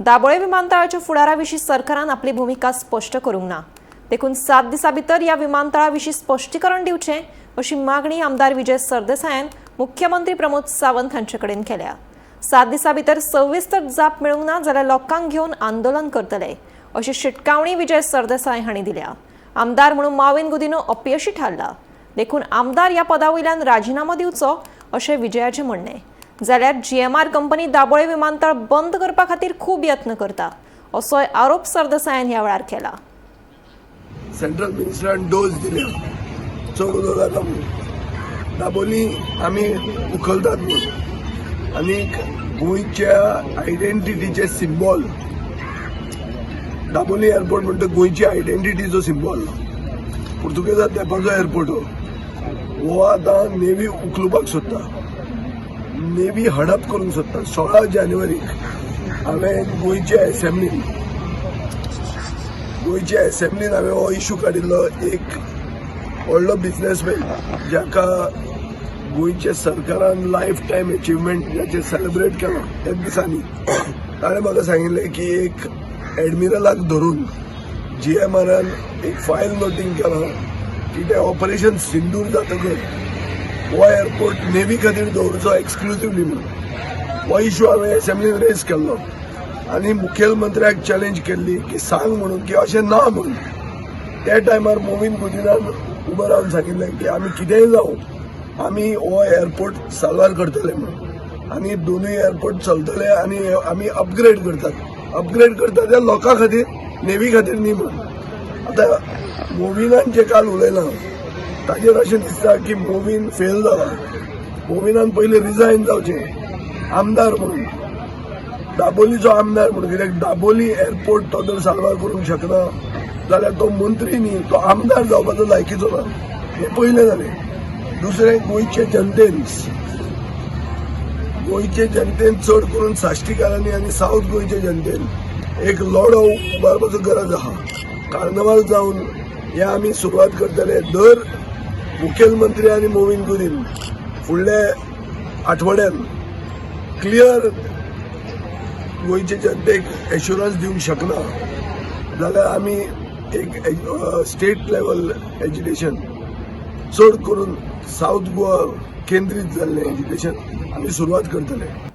दाबोळे विमानतळाच्या फुडारा विशीं सरकारान आपली भुमिका स्पश्ट करूंक ना. देखून 7 दिसां भितर ह्या विमानतळा विशीं स्पश्टीकरण दिवचें अशी मागणी आमदार विजय सरदेसायान मुख्यमंत्री प्रमोद सावंत हांचे कडेन केल्या. 7 दिसां भितर सविस्तर जाप मेळूंक ना जाल्यार लोकांक घेवन आंदोलन करतले अशी शिटकावणी विजय सरदेसाय हांणी दिल्या. आमदार म्हणून माविन गुदिन्हो अपयशी थारला, देखून आमदार ह्या पदा वयल्यान राजिनामो दिवचो अशें विजयाचें म्हणणें. जाल्यार जीएमआर कंपनी दाबोळे विमानतळ बंद करपा खातीर खूब यत्न करता असोय आरोप सरदेसायान ह्या वेळार केला. सेंट्रल मिनिस्टरान डोस दिल्या, चड उदक जाता म्हणून, दाबोली आमी उखलतात म्हणून. आनीक गोंयच्या आयडेंटिटीचे सिंबॉल दाबोली एअरपोर्ट म्हणटा, गोंयची आयडेंटिटीचो सिंबॉल, पुर्तुगेजा तेंपाचो एअरपोर्ट हो. हो आतां नेवी उखलुपाक सोदता, नेवी हडप करूंक सोदता. 16 जानेवारीक हांवें गोंयच्या एसेंब्लीन हांवें हो इशू काडिल्लो. एक व्हडलो बिझनेसमॅन जाका गोंयच्या सरकारान लायफ टायम अचिवमेंट जाचें सेलिब्रेट केलां त्याच दिसांनी, ताणें म्हाका सांगिल्लें की एक एडमिरलाक धरून जीएमआरान एक फायल नोटींग केलां की तें ऑपरेशन सिंदूर जातकच हो एअरपोर्ट नेवी खातीर दवरचो एक्सक्लुसिवली म्हणून. हो इशू हांवें एसेंब्लीन रेज केल्लो आनी मुखेलमंत्र्याक चॅलेंज केल्ली की सांग म्हणून की अशें ना म्हणून. त्या टायमार मोविन गुदिनान उबो रावन सांगिल्लें की आमी कितेंय जावं, आमी हो एअरपोर्ट साल्वार करतले म्हणून आनी दोनूय एअरपोर्ट चलतले आनी आमी अपग्रेड करतात, अपग्रेड करतात त्या लोकां खातीर, नेवी खातीर न्ही म्हणून. आतां मोविनान जे काल उलयलां ताजेर अशें दिसता की मोविन फेल जाला. मोविनान पयलीं रिजायन जावचें आमदार म्हणून, दाबोलीचो आमदार म्हणून, कित्याक दाबोली एअरपोर्ट तो जर साल्वार करूंक शकना जाल्यार तो मंत्री न्ही, तो आमदार जावपाचो लायकीचो ना. हें पयलें जालें. दुसरें, गोंयचे जनतेन, चड करून साश्टीकारांनी आनी सावथ गोंयचे जनतेन एक लढो उबारपाचो गरज आहा. कार्नवाल जावन हे आमी सुरवात करतले. दर मुखेलमंत्री आनी मोविन गुदीन फुडल्या आठवड्यान क्लियर गोंयचे जनतेक एश्युरन्स दिवंक शकना जाल्यार आमी एक स्टेट लेवल एजिटेशन, चड करून सावथ गोवा केंद्रीत जाल्लें एजिटेशन आमी सुरवात करतले.